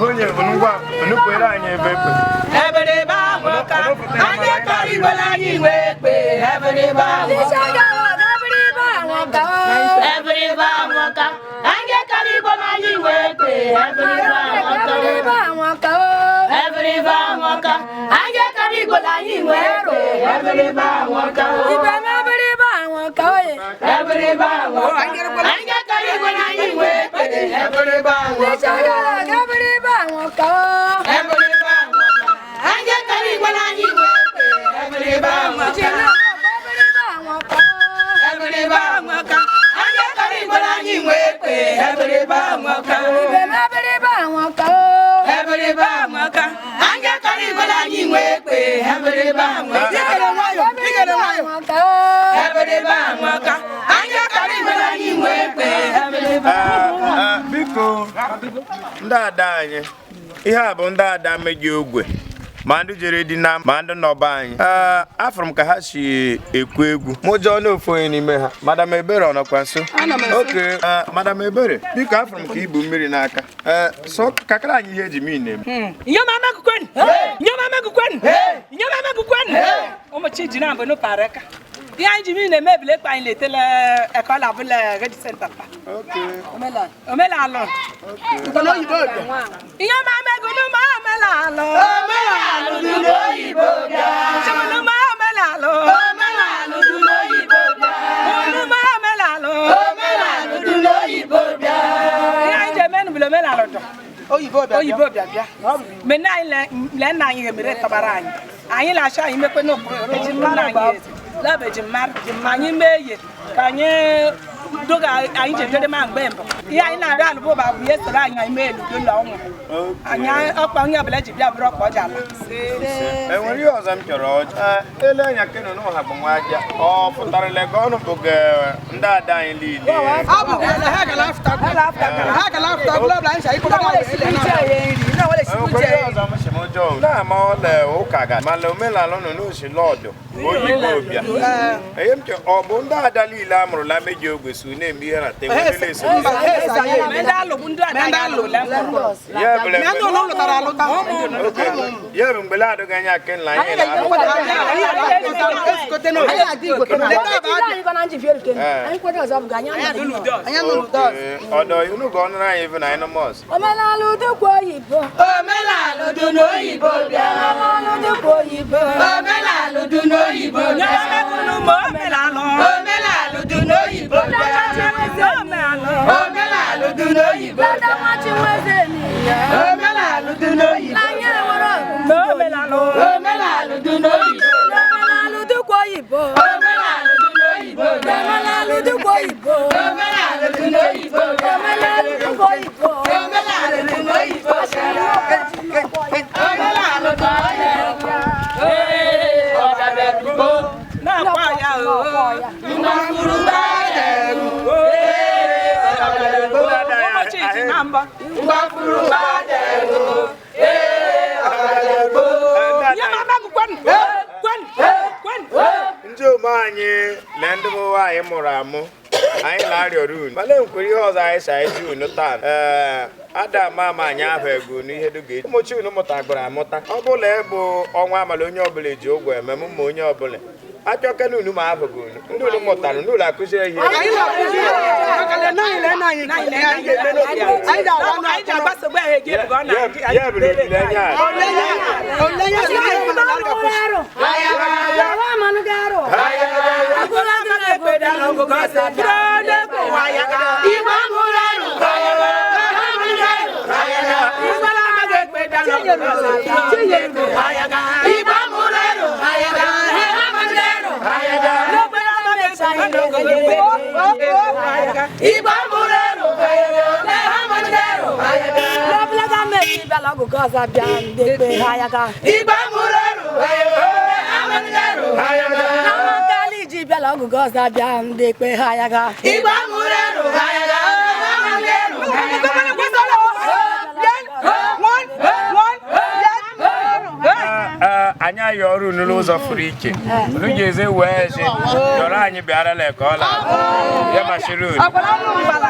Onye bụ ngwa onukwere anyị ebe ekpe. Eberibe amụka, anyị kọrọ igwele anyị nwe ekpe. Eberibe amụka. Eberibe amụka, anyị kọrọ igwele anyị nwe ekpe. Eberibe amụka. Eberibe amụka, anyị kọrọ igwele anyị nwe ekpe. Eberibe amụka. Eberibe amụka, anyị kọrọ igwele anyị nwe ekpe. Eberibe amụka. Eberibe amụka, anyị kọrọ igwele anyị nwe ekpe. Eberibe amụka. Eberibe amụka, anyị kọrọ igwele anyị nwe ekpe. Eberibe amụka. Eberibe amụka, anyị kọrọ igwele anyị nwe ekpe. Eberibe amụka. Eberibe amụka, anyị kọrọ igwele anyị nwe ekpe. Eberibe Ee, biko, ndị ada anyị, ihe a bụ ndị ada meji ogwe, ma ndị jere di na ma ndị nọba anyị. Ee, afụrụ m ka ha si ekwu egwu mụ jụọ n'ofu onye n'ime ha. Madam Ebere, ọ nọkwa nso? Oke. Madam Ebere, biko, afụrụ m ka ibu mmiri n'aka. Ee, sọ kakara anyị ihe eji mmiri na-eme. Nyoma megukwen! Nyoma megukwen! Nyoma megukwen! Ụmụ chi ji na mbụ n'ụpara aka. Ihe anyị ji mmiri na-eme ebule ekpe anyị letele ekọla abụla ready center pa. Omenala. Ihe ọma megunu ma omenala. Omenala dị n'oyibo bịa. Chimunu ma omenala. Omenala dị n'oyibo bịa. Unu ma omenala. Omenala dị n'oyibo bịa. Ihe anyị ji eme nụ omenala dọ. Oyibo bịa bịa mgbe nna anyị le nna anyị mere tọbara anyị, anyị na-achọ anyị mekwe n'ụkpụrụ eji nna anyị eze lọbụ eji mmadụ anyị mee ihe ka anyị doga anyị ji edere ma mgbe mbụ. Ihe anyị na-arịọ alụbụ bụ ihe soro anyị, anyị mee eludo ụlọ ọnwụ anyị ọkpa onye ọbụla ji bịa bụrụ ọkpa ọ ji ala. Enwere ihe ọzọ m chọrọ ọjụ. Ele anya keno na ọha bụ nwa aja ọ pụtarala ka ọnụ bụ gị ndị ada anyị niile. Enwekwara ihe ọzọ m si m jụọ na-ama ọla ụka ga mana omenala nọ n'osi lọdụ oyibo bịa. Ihe m chọ ọ bụ ndị ada niile a mụrụla meji ogwe so na-eme ihe na tebụl eso. Ma ndị alụgbụ ndị ada anyị alụgbụla mkpụrụ. Ya bụla oge ya bụ mgbe na-adịghị anya kenla anyị na-alụ. Ọdọ unu ga ọnụrụ anyị bụ na anyị nọmọs. Omenala dịkwa oyibo. Omenala dị n'oyibo bịa. Omenala dịkwa oyibo. Omenala dị n'oyibo bịa. Ma omenala. Omenala dị n'oyibo bịa. Omenala dị n'oyibo Lada bịa. nwa Chinweze n'iya. Omenala dị n'oyibo. N'anya enwere Omenala. Omenala dị n'oyibo. Omenala dịkwa oyibo. Omenala dị n'oyibo bịa. Omenala dịkwa oyibo. Omenala dị n'oyibo bịa. Omenala dịkwa oyibo. Omenala dị n'oyibo bịa. Omenala dị n'oyibo bịa. Ee, ọbịa na-akwa ya o. Mgbakuru gbadẹ̀rù. Ee, ọbịa ụmụchi ji na mbọ. Mgbakuru gbadẹ̀rù. Ee, ọbịa. Nye m amaghị kwen, kwen, kwen. Ndị ome anyị na ndị bụ nwaanyị mụrụ amụ, anyị na-arịọrọ unu, mana enwekwara ihe ọzọ anyị si anyị ji unu taa. Ee, ada ama ama anyị ahụ ego n'ihe duga echi. Ụmụchi unu mụtagbara amụta, ọ bụla ịbụ ọnwa amala onye ọbụla eji ụgwọ eme m ma onye ọbụla achọkena unu ma ahụghị unu ndị unu mụtara ndị ụlọ akụziri ihe. Anyị ji agbasogbu ahụ eji ebugo ọ na Ya bụrụ olileanya a. Lọ́bùlọ́gà mẹ́rin bẹ́ẹ̀ lọ́gùn ọ̀sà bíà ń dé pé háyàká. Àwọn kálí jí bẹ́ẹ̀ lọ́gùn ọ̀sà bíà ń dé pé háyàká. Ee, anyị yọrọ unu n'ụzọ furu iche. Unu ji eze wee sị yọrọ anyị bịarala ka ọ la ya machiri unu. Ọkwara ọnụ mgbala.